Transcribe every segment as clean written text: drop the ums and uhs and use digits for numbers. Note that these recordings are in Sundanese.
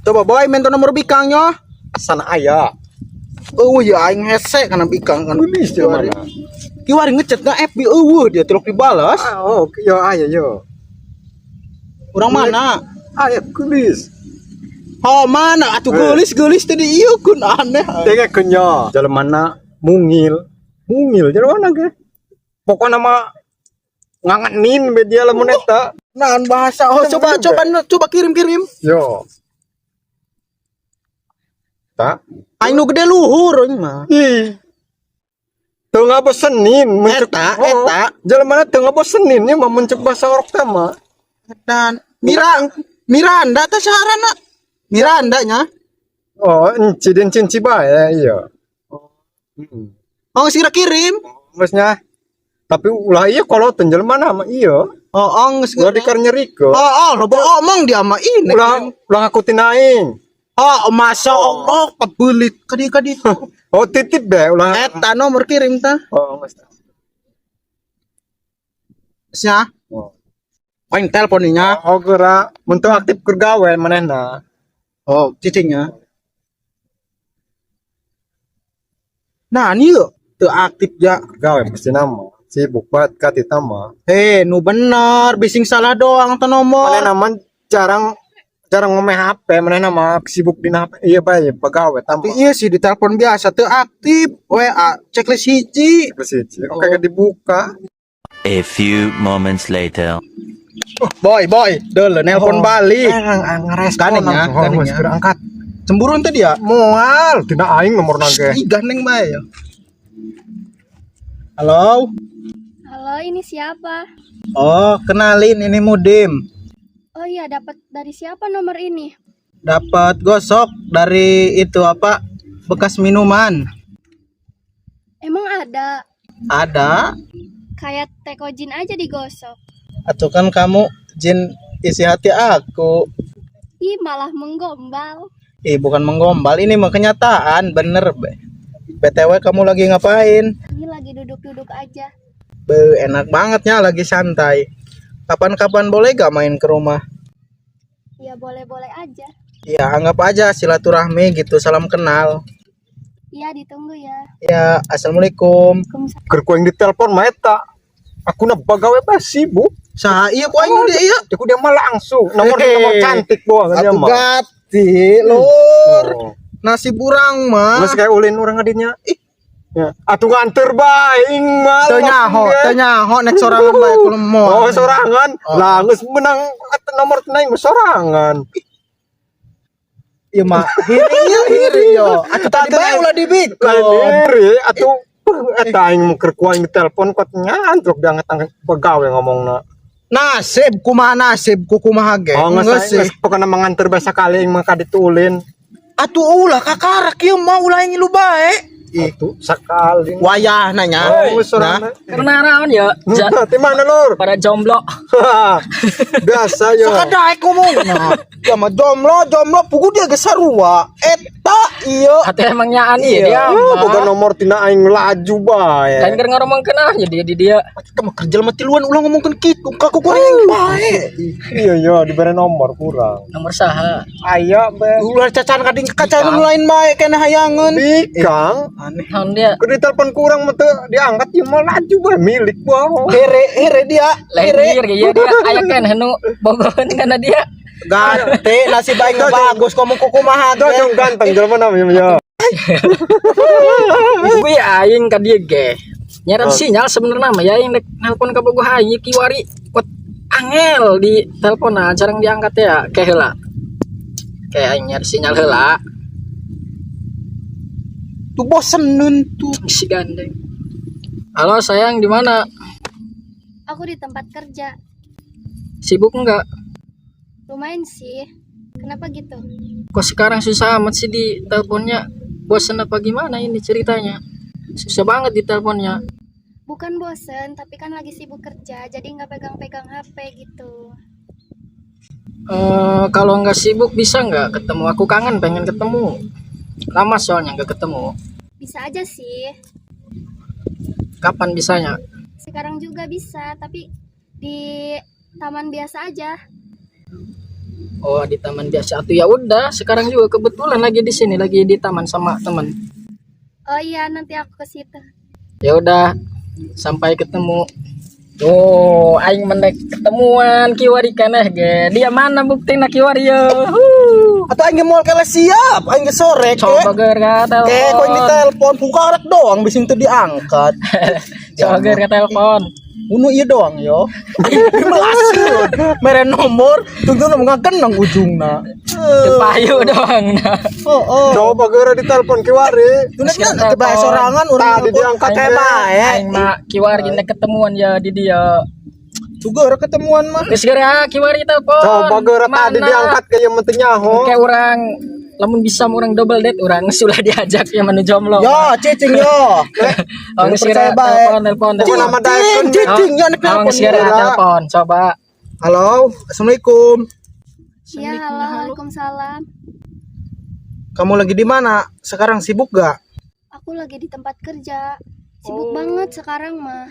Coba, Boy, minta nomor bikangnya. Sana aya. Oh ya, aing hese kana bikang kan. Gelis dia mana? Kiwari ngechat na FB, euweuh dia, tilok dibalas. Ah, oh, yo aya yo. Urang mana? Aya gelis. Oh, mana atuh? Eh. Geulis geulis tadi ieu kun aneh. Dengekeun nya. Jalan mungil. Mungil jalan mana ge? Pokoknya mah ngangenin be dia lamun eta. Nah, bahasa, oh, coba coba coba kirim kirim. Yo. Tak. Aing nu gede luhur aing mah. Ih. Teu ngabosenin muncul. Eta, eta. Jalan mana teu ngabosenin nya mah muncul bahasa orok teh mah. Dan Miranda teh saharana? Miranda nya. Oh, enci den cinci bae iya. Oh, sira kirim. Maksudnya tapi ulah iya kalau jelema mana mah iya. Oh, oh, geus. Ulah dikar nyerikeun. Oh, loba omong dia mah ini. Ulah ulah ngakutin aing. Oh, masa Allah kebelit kadi kadi. Oh, titip be ulah. Eta nomor kirim tah. Oh, geus. Sia. Oh. Aing telepon nya. Oh, geura mun teu aktif keur gawe manehna. Oh, cicingnya. Nah, ini yuk teu aktif ya. Gawe pasti nama. Sibuk banget ka tita mah. Eh, nu bener, bising salah doang teh nomor. Manehna mah jarang jarang ngomeh HP, manehna mah sibuk dina HP. Iya bae pagawe tambah. Tapi iya sih, ditelepon biasa teu aktif, WA checklist hiji. Ke siji. Oke, oh, dibuka. A few moments later. Boy, boy, deuleu nelpon balik. Ngerespon Gandeng ya, langsung. Oh, gandeng geus ya. geura angkat. Cemburu teh dia. Moal dina aing nomorna ge. Ih, gandeng bae ya. Halo. Halo, ini siapa? Oh, kenalin, ini Mudim. Oh iya, dapat dari siapa nomor ini? Dapat gosok dari itu apa? Bekas minuman. Emang ada? Ada. Kayak teko jin aja digosok. Atau kan kamu jin isi hati aku. Ih, malah menggombal. Ih, bukan menggombal, ini mah kenyataan, bener. Be. BTW kamu lagi ngapain? Ini lagi duduk-duduk aja. Be, enak bangetnya lagi santai. Kapan-kapan boleh gak main ke rumah? Ya boleh-boleh aja. Ya, anggap aja silaturahmi gitu, salam kenal. Iya, ditunggu ya. Ya, assalamualaikum. Waalaikumsalam. Keur ku aing ditelepon mah eta. Aku na bagawe pas sibuk. Saha iya ku aing dia iya. Aku dia mah langsung nomor Hehe. nomor cantik doang dia Atuh mah. gati, lur. Oh. Nasi burang mah. Geus kayak ulin urang ngadinya. Ih. Ya. Atuh nganter bae aing mah. Teu nyaho, teu nyaho nek sorangan bae kulo moal. Oh, sorangan. Oh. Lah geus menang nomor tenang mah sorangan. Iya mah, hiri ieu hiri yo. Atuh tadi bae ulah dibikon. Lain diri atuh eta aing keur ku aing ditelepon kot nyantruk diangkat-angkat begawe ngomongna. Nasib kumaha, nasib ku kumaha ge. Oh, Geus geus sih. geus pokona mah nganter bae sakali aing mah ka ditu ulin. Atuh ulah kakarak ieu mah, ulah ngilu bae. Ih, Atuh sakali. Wayahna nya. Oh, geus sorangan. Karena naon ya? Nah, di mana lur? Pada jomblo. Biasa yo. Sakadaek ngomongna. Ya mah jomblo, jomblo pugu dia geus sarua. Eta ieu. Hati emang nyaan iya Iya. dia. Oh, boga nomor tina aing laju bae. Lain keur ngomongkeun ah jadi di dia. Kita mah kerja mah tiluan, ulah ngomongkeun kitu. Ka kuring bae. Iya yo dibere nomor kurang. Nomor saha? Aya be. Ulah cacan kading kacan lain bae kena hayangeun. Bikang. Aneh. Naon dia? Keur ditelepon kurang mah teu diangkat ieu mah laju bae milik bae. Here here dia. Lain Here. dir iya dia aya kan nu bogoheun kana dia. Gante nasib aing mah bagus ngomong ku kumaha Tuh ge. dong ganteng jelema namanya ya. Gue aing ka dia ge. Nyaran sinyal sebenarnya mah ya aing rek nelpon ka bogoh aing kiwari kot angel di telepon jarang diangkat ya ke heula. Kayak aing nyari sinyal heula. Tuh bosenin tuh. Si gandeng. Halo sayang, di mana? Aku di tempat kerja. Sibuk enggak? Lumayan sih. Kenapa gitu? Kok sekarang susah amat sih di teleponnya? Bosen apa gimana ini ceritanya? Susah banget di teleponnya. Bukan bosen, tapi kan lagi sibuk kerja, jadi nggak pegang-pegang HP gitu. Eh, kalau nggak sibuk bisa nggak ketemu? Aku kangen pengen ketemu. Lama soalnya nggak ketemu. Bisa aja sih. Kapan bisanya? Sekarang juga bisa, tapi di taman biasa aja. Oh, di taman biasa. Atau ya udah, sekarang juga kebetulan lagi di sini, lagi di taman sama teman. Oh iya, nanti aku ke situ. Ya udah, sampai ketemu. Oh, aing mendek ketemuan kiwari keneh ge. Dia mana buktina kiwari yo? Huh. Atau aing ge moal kele siap, aing ge sore ke. Coba geura Ke kau ini telepon. telepon buka rek doang bising teu diangkat. Coba geura telepon. Unu iya doang yo. Melaskeun. Mere nomor, tunggu ngakenang ujungna. Teu payu doang nah. Oh, oh. Coba geura ditelepon kiwari. Tuna kan teu bae sorangan urang Tadi diangkat kayak bae. Aing mah kiwari nek ketemuan ya di dia. Juga orang ketemuan mah. Geus geura kiwari telepon. Coba geura tadi Mana? diangkat kayak yang penting nyaho. Kayak orang lamun bisa urang double date urang sulah diajak ya manu jomblo. Yo, cicing yo. Oh, geus Percaya geura bae. telepon telepon Bukan telepon. nama daekeun. Cicing, cicing yo nek Oh, telepon. geus geura Geura. telepon coba. Halo, assalamualaikum. Iya, halo, waalaikumsalam. Kamu lagi di mana? Sekarang sibuk gak? Aku lagi di tempat kerja. Sibuk banget sekarang mah.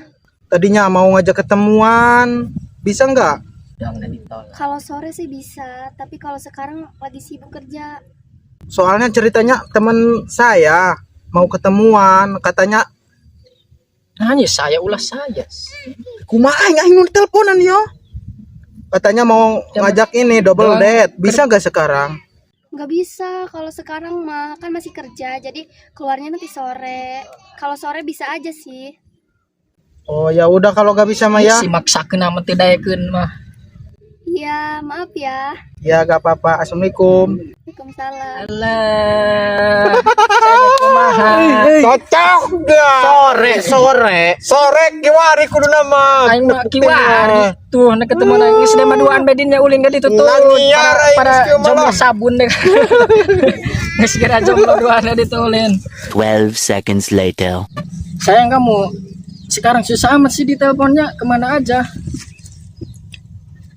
Tadinya mau ngajak ketemuan, bisa nggak? Dong ditolak. Kalau sore sih bisa, tapi kalau sekarang lagi sibuk kerja. Soalnya ceritanya temen saya mau ketemuan, katanya Hanya saya ulah saya. kumaha aing aing nu teleponan yo. Katanya mau ngajak ini double Doang. date, bisa nggak sekarang? Nggak bisa kalau sekarang mah kan masih kerja, jadi keluarnya nanti sore. Kalau sore bisa aja sih. Oh ya udah kalau nggak bisa mah ya. Si maksakeun amat teu daekeun mah. Iya, maaf ya. Ya gak apa-apa. Assalamualaikum. Waalaikumsalam. Alah. Saya kumaha. Cocok gak? Sore sore. Sore kiwari kudu nama. Aing mah kiwari tuh nek ketemu nang geus mah duaan bedinnya ulin ka ditu tuh. Langiar Para, aing para geus kieu jomblo malah. sabun deh. Geus geura jomblo duaan ditu ulin. 12 seconds later. Sayang kamu sekarang susah amat sih di teleponnya kemana aja.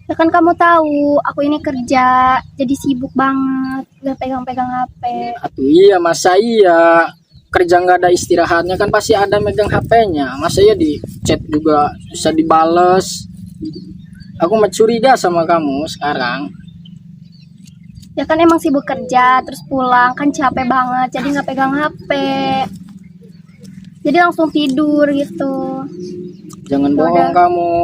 Ya kan kamu tahu, aku ini kerja, jadi sibuk banget, gak pegang-pegang HP. Atuh iya masa iya kerja nggak ada istirahatnya kan pasti ada megang HP-nya. Masa iya di chat juga bisa dibales. Aku mah curiga sama kamu sekarang. Ya kan emang sibuk kerja, terus pulang kan capek banget, jadi nggak pegang HP. Jadi langsung tidur gitu. Jangan Ya bohong udah. kamu.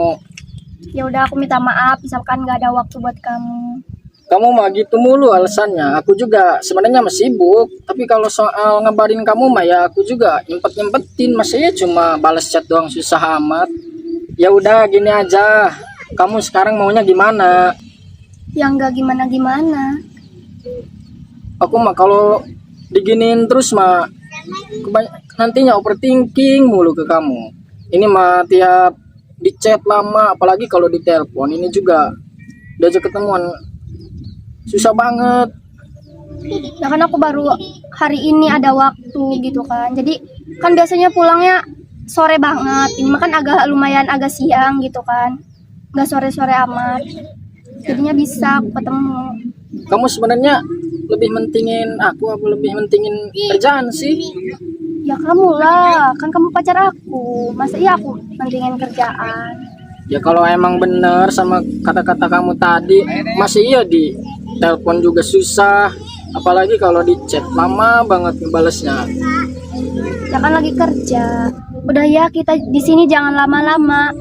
Ya udah aku minta maaf, misalkan nggak ada waktu buat kamu. Kamu mah gitu mulu alasannya. Aku juga sebenarnya masih sibuk, tapi kalau soal ngabarin kamu mah ya aku juga nyempet-nyempetin. Masa ya cuma balas chat doang susah amat. Ya udah gini aja. Kamu sekarang maunya gimana? Ya nggak gimana-gimana. Aku mah kalau diginiin terus mah nantinya overthinking mulu ke kamu. Ini mah tiap di chat lama, apalagi kalau di telepon ini juga diajak ketemuan susah banget. Ya kan aku baru hari ini ada waktu gitu kan. Jadi kan biasanya pulangnya sore banget. Ini mah kan agak lumayan agak siang gitu kan. Nggak sore-sore amat. Jadinya bisa aku ketemu. Kamu sebenarnya lebih mentingin aku apa lebih mentingin kerjaan sih? Ya kamu lah, kan kamu pacar aku. Masa iya aku mentingin kerjaan? Ya kalau emang bener sama kata-kata kamu tadi, masih iya di telepon juga susah. Apalagi kalau di chat lama banget ngebalesnya. Ya kan lagi kerja. Udah ya kita di sini jangan lama-lama.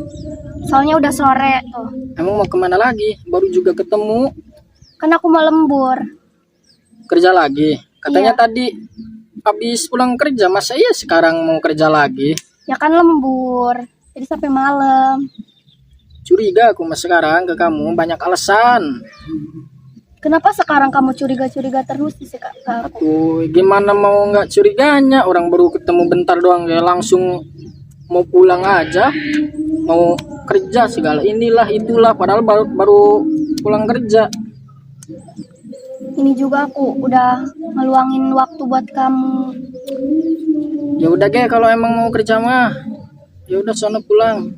Soalnya udah sore tuh. Emang mau kemana lagi? Baru juga ketemu, Kan aku mau lembur. kerja lagi. Katanya Iya. tadi habis pulang kerja, masa iya sekarang mau kerja lagi? Ya kan lembur. Jadi sampai malam. Curiga aku mas sekarang ke kamu, banyak alasan. Kenapa sekarang kamu curiga-curiga terus sih ke aku? Tuh, gimana mau nggak curiganya? Orang baru ketemu bentar doang ya langsung mau pulang aja, mau kerja segala inilah itulah padahal baru pulang kerja. Ini juga aku udah ngeluangin waktu buat kamu. Ya udah ge kalau emang mau kerja mah ya udah sono pulang.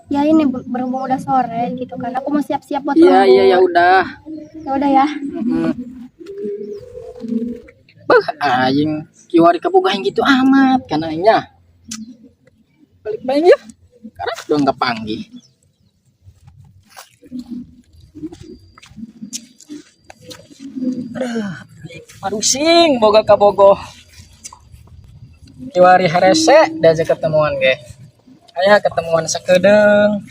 Ya ini berhubung udah sore gitu kan. Aku mau siap-siap buat Iya lembur. iya ya udah. Ya udah ya. Mm-mm. Beuh, aing kiwari kaboga aing gitu amat kana nya. Balik bae ya. Karena dong kepanggih. Parusing boga kabogoh. Kiwari harese diajak ketemuan ge. Aya ketemuan sakedeung.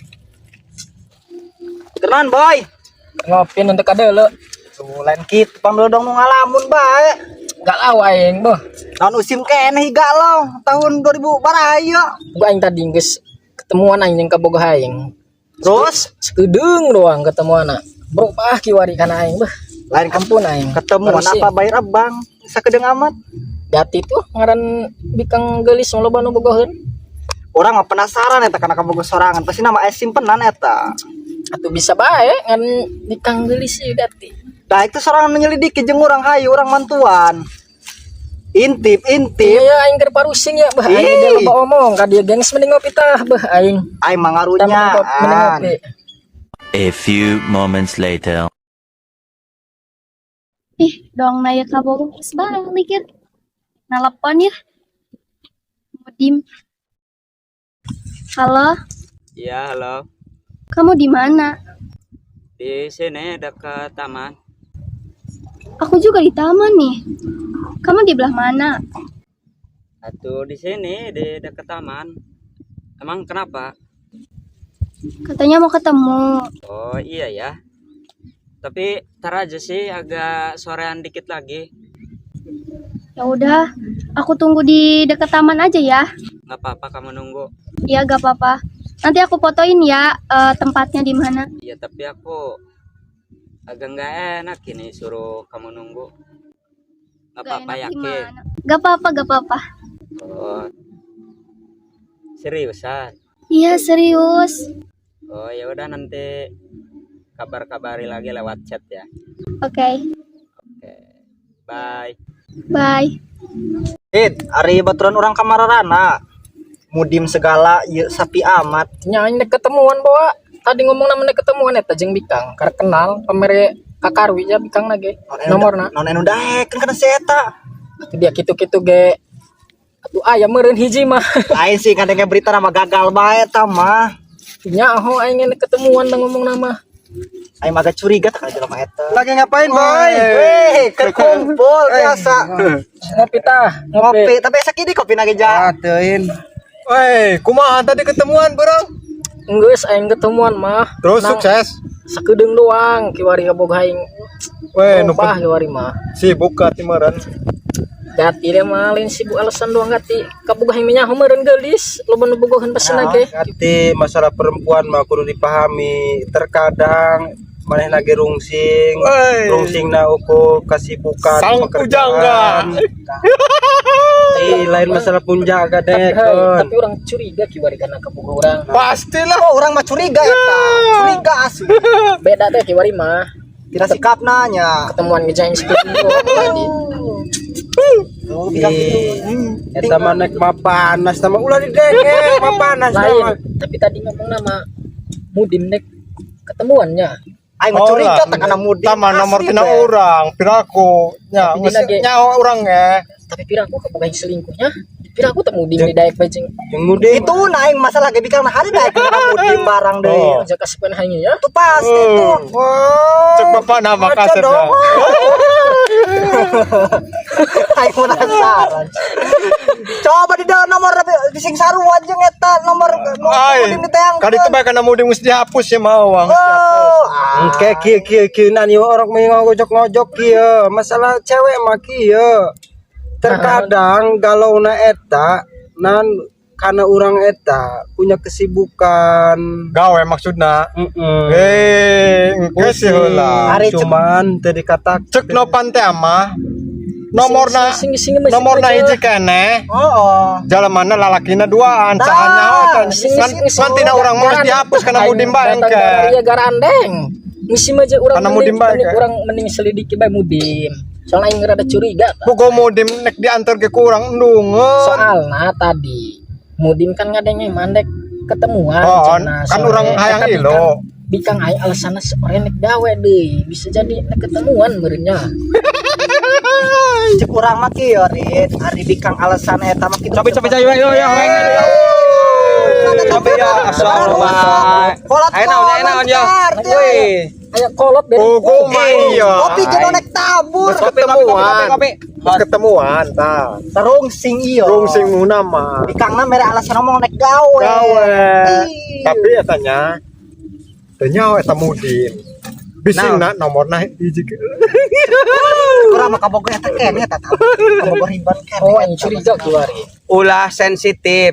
Kenan, boy. Ngopi untuk kadeuleu. Tuh, lain kitu pamlodong nu ngalamun bae. Galau aing beuh. Naon usim keneh galau tahun 2000 baraya. Gua aing tadi geus ketemuan aing jeung kabogoh aing. Terus Sakedeung doang ketemuanna. Berubah kiwari kana aing beuh. Lain Ampun aing. ketemuan Parusing. apa bayar abang sakedeung amat. Dati tuh ngaran bikang geulis loba nu bogoheun. Orang mah penasaran eta kana kabogoh sorangan, pasti nama aya simpenan eta. Atuh bisa bae ngan bikang geulis ieu dati. Nah, itu sorangan menyelidiki jeung urang, hayu urang mantuan. Intip, intip. Iya aing keur parusing ya beuh aing Ih. dia loba omong ka dieu gengs mending ngopi tah beuh aing. Aing mah Tah, ngarunya. mending ngopi, mending ngopi. A few moments later. Ih, dong naya kabogoh geus balik ya. Nalepon ya. Mudim. Halo, Iya, halo. Kamu di mana? Di sini dekat taman. Aku juga di taman nih. Kamu di belah mana? Atau di sini di dekat taman. Emang kenapa? Katanya mau ketemu. Oh, iya ya. Tapi ntar aja sih, agak sorean dikit lagi. Ya udah, aku tunggu di dekat taman aja ya. Nggak apa-apa kamu nunggu. Ya gak apa-apa. Nanti aku fotoin ya tempatnya di mana. Iya, tapi aku agak nggak enak ini suruh kamu nunggu. Nggak Gak apa-apa enak yakin? gimana? Gak apa-apa, gak apa-apa. Oh. Seriusan? Iya serius. Oh, ya udah, nanti kabar-kabari lagi lewat chat ya. Oke, Oke. Bye. Bye. Id, ari baturan urang kamararana. Mudim segala ieu sapi amat. Nya aing dek ketemuan bawa tadi ngomong namanya ketemuan eta jeung bikang karek kenal pamere kakarwi ya bikang ge nomorna. Non anu daek kan kana si eta. Atuh dia kitu-kitu ge atuh aya meureun hiji mah. Lain sih kadangnya berita nama gagal bae eta mah. Nya aho aing dek ketemuan da ngomong nama. Aing mah agak curiga tah kana jelema eta. Lagi ngapain, boy? Weh, keur kumpul biasa. Ngopi tah, ngopi. Ngopi, tapi asa kini kopi nage ja. Teuin. Woi, kumaha tadi ketemuan, Bro? Geus aing ketemuan mah. Terus Nang- sukses. Sakedeung doang kiwari kabogoh aing. Weh, nu Berubah kiwari mah. sibuk ka timaran. Gati dia mah lain sibuk alasan doang gati. Kabogoh aing mah nyaho meureun geulis, loba nu bogoheun pesen ge. Hati masalah perempuan mah kudu dipahami. Terkadang maneh lagi rungsing, Wey. rungsing na ukur kesibukan Sang pekerjaan. Ih, lain masalah punjaga Tapi, deh. tapi orang curiga kiwari kana kabogoh urang. Pastilah. Oh, urang mah curiga eta. Curiga asli. Beda teh kiwari mah. Tidak sikap nanya. Ketemuan ngejain sakedeung doang tadi. Oh, bikang gitu. Hmm. Eta mah nek mah panas sama ulah didenge, mah panas Lain, sama. tapi tadi ngomong nama Mudim nek ketemuannya. Aing mah curiga tah kana Mudim. Tama nomor asli tina teh. urang, piraku. Nya, Tapi dina ge- nyawa urang eh. Tapi piraku kabogoh aing selingkuhnya. Piraku teh Mudim di daek bae jeung Jeung Mudim. Itu nah aing masalah ge bikang nah hari daek kana Mudim barang deui. Oh. aja kasipan aing ya. Itu pasti tuh. Cek bapak nama kaset ya. Aing penasaran. Coba di dalam nomor bising sarua jeung eta nomor nomor Ay, Mudim diteangkeun. kali itu bae kana Mudim geus dihapus ya mah uang. Oh, ah. Engke kieu kieu kieu nan ieu orang mah ngojok-ngojok kieu. Masalah cewek mah kieu. Terkadang galauna eta nan karena orang eta punya kesibukan. Gawe maksudna. Heeh. Eh, engke sih heula. Ari cek- Cuman teu dikatak Cek nopan teh mah nomorna Sing sing sing nomorna hiji keneh. Oh, oh. Jalan lalakina duaan, Nah, saha nyaho kan. Sing Ngan ngan tina urang mah geus dihapus kana Mudim bae engke. Iya garandeng. Ngisi mah aja urang Kana Mudim mending, bae, mending ke. urang mending selidiki bae Mudim. Soalnya aing rada curiga. Tah. Bugo Mudim nek diantar ke kurang endungeun. Soalna tadi Mudim kan ngadenge mandek ketemuan Oh, cenah kan sore. urang hayang Eta ilo. Bikang aing alasanna sore nek gawe deui. Bisa jadi nek ketemuan meureunnya. Cek urang mah kieu Rit. Ari bikang alasan eta mah kitu. Coba coba coba yo yo. Coba ya, assalamualaikum. Kolot Ayo naon, ayo naon, ya. Wih. Aya kolot beda. Oh, kumaha iya. Kopi jeung nek tabur. Geus ketemuan. Kopi, Geus ketemuan tah. Terungsing iya. Rungsing muna mah. Bikangna mere alasan ngomong nek gawe. Gawe. Ih. Tapi etanya teu nyaho eta Mudin. Bising na nomorna hiji. Kurang mah kabogoh eta keneh eta tah. Kabogoh Ridwan keneh. Oh, aing curiga kiwari. Ulah sensitif.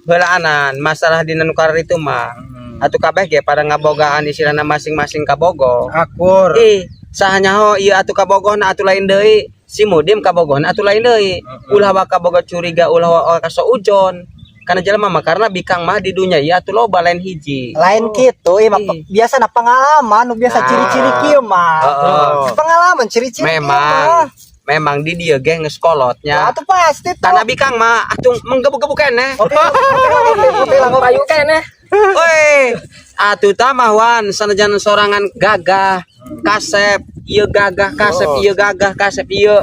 Heulaanan masalah dina nu itu mah. Atuh kabeh ge pada ngabogaan istilahna masing-masing kabogoh. Akur. Ih, saha nyaho ieu atuh kabogohna atuh lain deui. Si Mudim kabogohna atuh lain deui. Ulah waka boga curiga, ulah waka suudzon. Karena jelema mah karena bikang mah di dunya ieu atuh loba lain hiji. Lain kitu ieu mah Ih. biasa na pengalaman nu biasa Nah. ciri-ciri kieu mah. Heeh. Pengalaman ciri-ciri kieu Memang mah. memang di dieu ge geus Wah, kolotnya. atuh pasti tuh. Karena bikang mah atuh menggebu-gebu keneh. Kopi, kopi, kopi, kopi lah, kopi. Payu keneh. Woi, atuh tamah wan sanajan sorangan gagah, kasep, ieu gagah kasep, ieu gagah kasep ieu.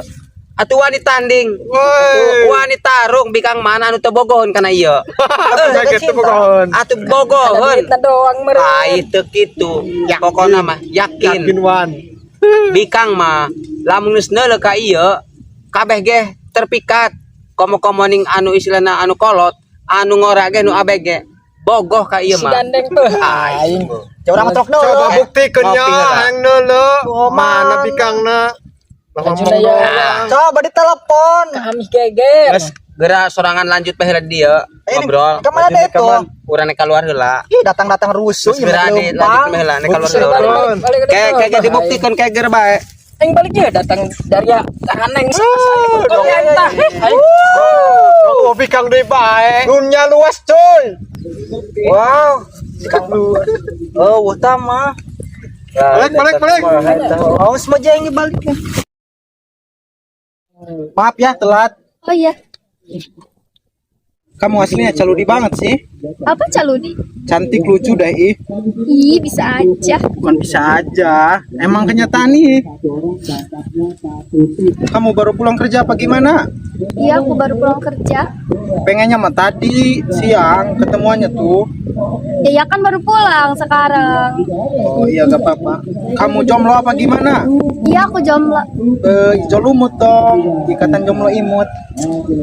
Atuh wani tanding. Woi. Wani tarung bikang mana anu teu bogoheun kana ieu. Kayak gitu bogoheun. Atuh bogoheun. Duitna doang meureun. Ai teu kitu. Pokona mah yakin. Yakin wan. Bikang mah lamun geus neuleuh ka ieu kabeh ge terpikat. Komo-komo ning anu istilahna anu kolot, anu ngora ge nu abg bogoh ka ieu Si mah. gandeng tuh. Aing. Jauh orang trok dulu. Coba buktikeun nya Ngopi heula. hayang neuleuh. Oh, Mana man. bikangna? Lah ngomong Lanjut aya. doang. Coba ditelepon. Kami geger. Geus geura sorangan lanjut bae heula di dieu Eh, ngobrol. Kemana deh itu? Urang nek keluar heula. Ih, datang-datang rusuh Geus geura di lanjut bae heula nek keluar Balik, heula. balik, balik ke Kayak ditu. kayak dibuktikan kayak geura bae. Aing balik ya datang dari ya aneng. Aing tah. Aing Oh, bikang deui bae. Dunia luas coy. Wow. Oh, utama. Balik balik balik. Oh, semua aja yang balik ya. Maaf ya telat. Oh iya, Kamu aslinya caludi banget sih. apa caludi? Cantik lucu deh ih. Ih, bisa aja. Bukan bisa aja. Emang kenyataan nih. Kamu baru pulang kerja apa gimana? Iya, aku baru pulang kerja. Pengennya mah tadi siang ketemuannya tuh. Ya, ya kan baru pulang sekarang. Oh iya gak apa-apa. Kamu jomblo apa gimana? Iya, aku jomblo. Eh, jolumut dong. Ikatan jomblo imut.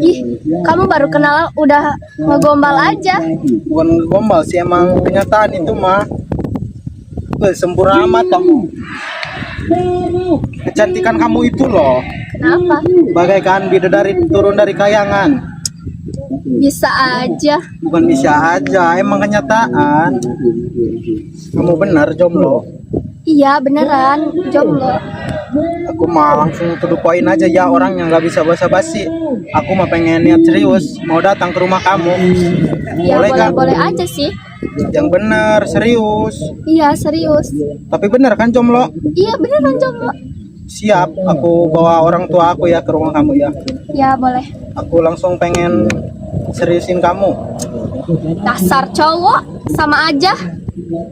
Ih, kamu baru kenal udah ngegombal aja. Bukan gombal sih emang kenyataan itu mah. Eh, sempurna amat kamu. Kecantikan kamu itu loh. Kenapa? Bagaikan bidadari turun dari kayangan. Bisa aja. Bukan bisa aja, emang kenyataan. Kamu benar jomblo. Iya, beneran jomblo. Aku mah langsung to the point aja ya orang yang nggak bisa basa-basi. Aku mah pengen niat serius, mau datang ke rumah kamu. Ya, Boleh nggak? boleh-boleh aja sih. Yang benar, serius. Iya, serius. Tapi benar kan jomblo? Iya, beneran jomblo. Siap, aku bawa orang tua aku ya ke rumah kamu ya. Ya, boleh. Aku langsung pengen seriusin kamu. Dasar cowok sama aja.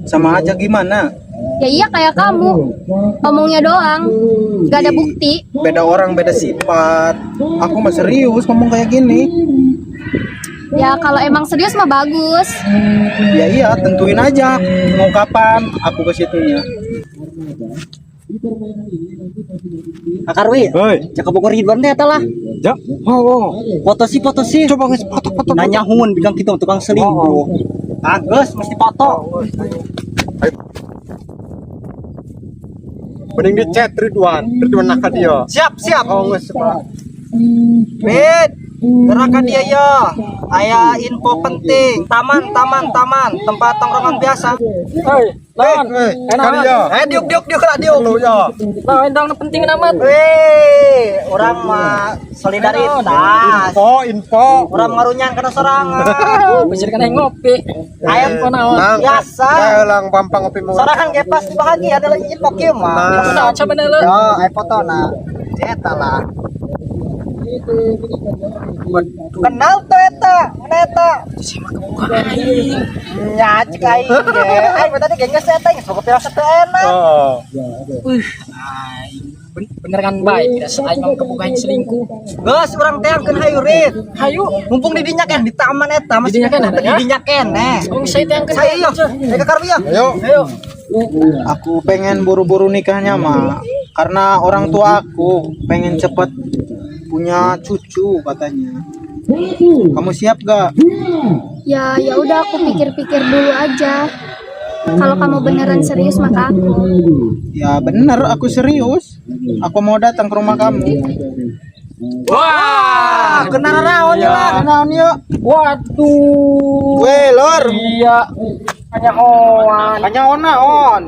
Sama aja gimana? Ya iya kayak kamu. Ngomongnya doang. Gak ada bukti. Beda orang, beda sifat. Aku mah serius ngomong kayak gini. Ya kalau emang serius mah bagus. Ya iya, tentuin aja mau kapan aku ke situnya. Akarwi, Hoi. cakap Bogor Ridwan teh eta lah. Ja. Oh, oh. Foto sih, foto sih. Coba geus foto-foto. Nanya hun bilang gitu tukang selingkuh. Agus mesti foto. Mending di chat Ridwan, Ridwan nak dia. Siap, siap. Oh, geus Pak. Bed, gerakan dia ya. Aya info penting. Taman, taman, taman, tempat tongkrongan biasa. Hoi, lawan. Eh, Enak. kan dia. Eh, diuk, diuk, diuk lah, diuk. Lu ya. Lawan dong penting amat. Weh, orang mah solidaritas. Info, info. Orang ngarunyan kana sorangan. Bener kan aing ngopi. Ayo Info naon? Nang, Biasa. Kayak lang pampang ngopi mau. Sorangan ge pasti bahagia ada lagi info kieu mah. Nah. Naon coba leuleuh. Yo, ayo foto nah. Eta lah. Kenal tuh eta, mana eta? Nya cik aing ge. Aing mah tadi ge geus eta geus boga pirasa teu enak. Oh. Wih, aing bener kan baik, tidak aing mau kebuka aing selingkuh. Geus urang teangkeun hayu rit. Hayu, Mumpung di dinya kan di taman eta Di dinya kan ada, ya? Di dinya keneh. oh saya teh yang Saya iya, saya ke karwi ya. Ayo. Ayo. Aku pengen buru-buru nikahnya mah karena orang tua aku pengen cepet punya cucu katanya. Kamu siap gak? Ya ya udah, aku pikir-pikir dulu aja. Kalau kamu beneran serius, maka aku. Ya bener, aku serius. Aku mau datang ke rumah kamu. Wah, Kenal naon ya lah, naon yuk. Waduh. Weh, lor. Iya. Kanyahoan. Hanya on naon.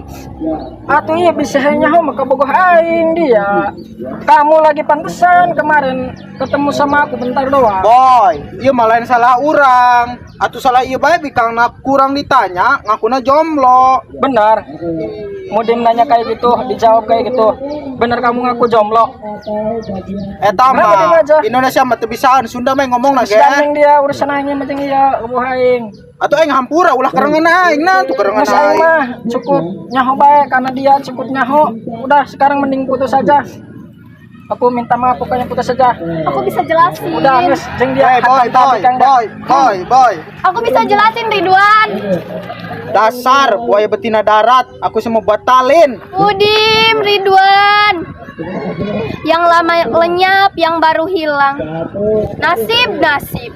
Atuh iya bisa nyaho mah kabogoh aing dia. Kamu lagi pantesan kemarin ketemu sama aku bentar doang. Boy, iya malah lain salah urang. Atau salah iya bae bikang kurang ditanya, ngakuna jomblo. Benar. Mudim nanya kayak gitu, dijawab kayak gitu. Benar kamu ngaku jomblo. Eta Kenapa diem mah aja? Indonesia mah teu bisaan Sunda mah ngomong lagi. Sedang dia urusan aingnya macam iya, kabogoh aing. Atau aing hampura ulah kerengan aing nah tuh kerengan Mas aing aing. mah cukup nyaho bae karena dia cukup nyaho. Udah sekarang mending putus saja. Aku minta maaf, pokoknya putus saja. Aku bisa jelasin. Udah geus jeung dia Boy, boy, boy, bikang dah. boy, boy, boy. Aku bisa jelasin, Ridwan. Dasar buaya betina darat, aku semua batalin. Udim, Ridwan. Yang lama lenyap, yang baru hilang. Nasib, nasib.